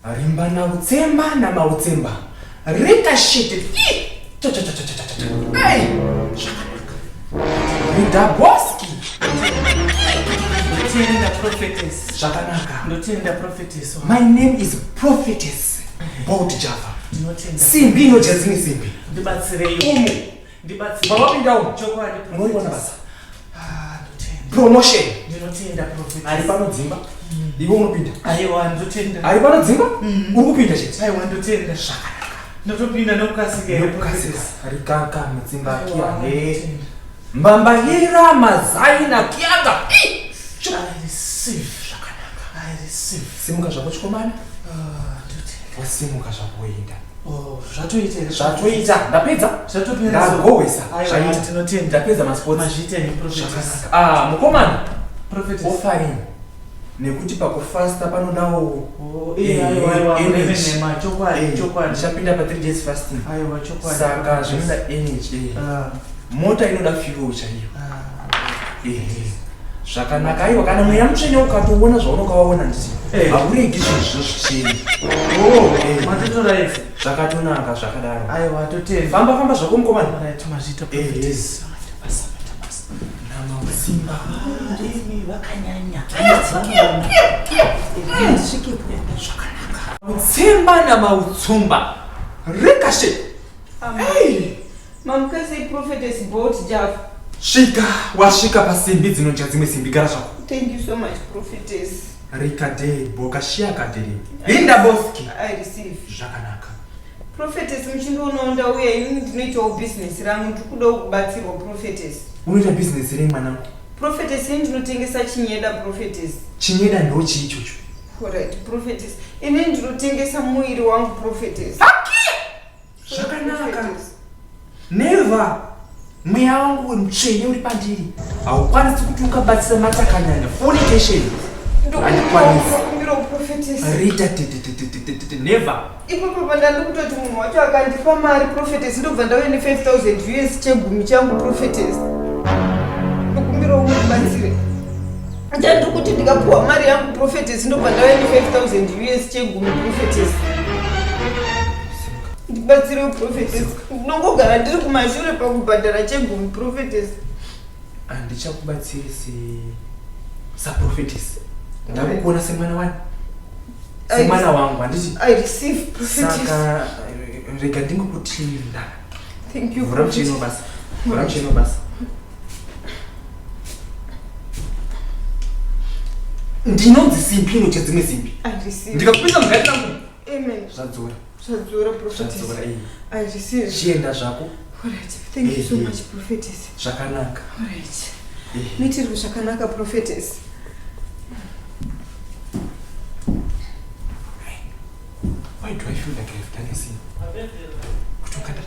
Rimba namautsemba rikashete. Hey, zvakanaka. Ridhaboski. Ndotenda prophetess. Zvakanaka. Ndotenda prophetess. My name is Prophetess Bolt Java. Ndinotenda. Simbi inodya dzimwe simbi. Ndibatsirei. Umu. Ndibatsirei. Mawapinda umu. Chokwadi. Unoiona basa. Ah, ndotenda. Promotion. Ndinotenda prophetess. Ari panodzimba. Iwe unopinda. Aiwa ndotenda. Ari panodzimba? Uri kupinda chete. Aiwa ndotenda. Zvakanaka. Ndotopinda nokukasika here Nokukasika. prophetess. Rikaka mutsimba Aiwa, kia. ndotenda. Mbambaira mazai na kianga. I receive. Zvakanaka. I receive. Simuka zvako chikomana. Ah, ndotenda. Wasimuka zvako woenda. Oh, zvatoita here? Zvatoita. Ndapedza. Zvatopera. Ndagohwesa. Aiwa Zvaita. ndinotenda. Ndapedza masports. Mazviita here prophetess. Zvakanaka. Ah, mukomana. Prophetess. Offering. Nekuti pakufasta panodawo Oh, eh, aiwa, aiwa, energy. mune nhema, chokwadi, chokwadi. Ndichapinda pa 3 days fasting. Aiwa, chokwadi. Saka zvinoda energy. Ah, Mota inoda fuel chaiyo. ah. Ehe. Zvakanaka. Aiwa kana mweya mutsvene ukatoona zvaunonga waona nditi. Eh. Hauregi zvinhu zvino zvicheni. Oh, Eh. matotora idzi. Zvakatonaka zvakadaro. Aiwa, totenda. Famba famba zvako mukomana. Right, mazviita Eh, prophetess. Maita basa, maita basa. Namausimba. Ndimi vakanyanya. Zvakanaka. Utsimba namautsumba. Rikashe. Hey. Mamukasei Prophetess Bolt Java. Svika wasvika pasimbi dzinodya dzimwe simbi gara zvako. Thank you so much Prophetess. Rikade boka shiyakadere. Linda boski. I receive. Zvakanaka. Prophetess muchindionawo ndauya inini ndinoitawo business rangu ndikudawo kubatsirwa Prophetess. Unoita business rei mwanangu? Prophetess ini ndinotengesa chinyeda Prophetess. Chinyeda ndo chii ichocho? Alright Prophetess. Ini ndinotengesa muiri wangu Prophetess. Zvakanaka. Prophetess. Never. Mweya wangu mutsvene uri pandiri. Haukwanisi kuti ungabatsira matakanyanya. Fornication. Handikwanisi. Ndikumbirawo Prophetess. Rita tete never. Ipapo pandandi kutoti munhu wacho akandipa mari Prophetess ndobva ndauya ne 5000 US chegumi changu Prophetess. Ndokumbirawo mundibatsire. Ndandiri kuti ndikapuwa mari yangu Prophetess ndobva ndauya ne 5000 US chegumi Prophetess. Ndibatsirewo Prophetess. Ndinongogara ndiri kumashure pakubhadhara chegumi Prophetess. Handichakubatsiri se saprophetess. Ndakukuona semwana wani. Semwana wangu handiti. I receive Prophetess. Saka rega ndingokutinda. Thank you. Vhura mucheno basa. Vhura mucheno basa. Ndinonzi simbi inodya dzimwe simbi. I receive. Ndikakupinza mugati rangu. Amen. Zvadzora. Zvadzora Prophetess. Zvadzora iyi. I receive. Chienda zvako. Alright. Thank you so Eh, eh. much Prophetess. Zvakanaka. Alright. Eh. Muitirwe zvakanaka Prophetess. Why do I feel like I've done a sin? Kuti ukanda.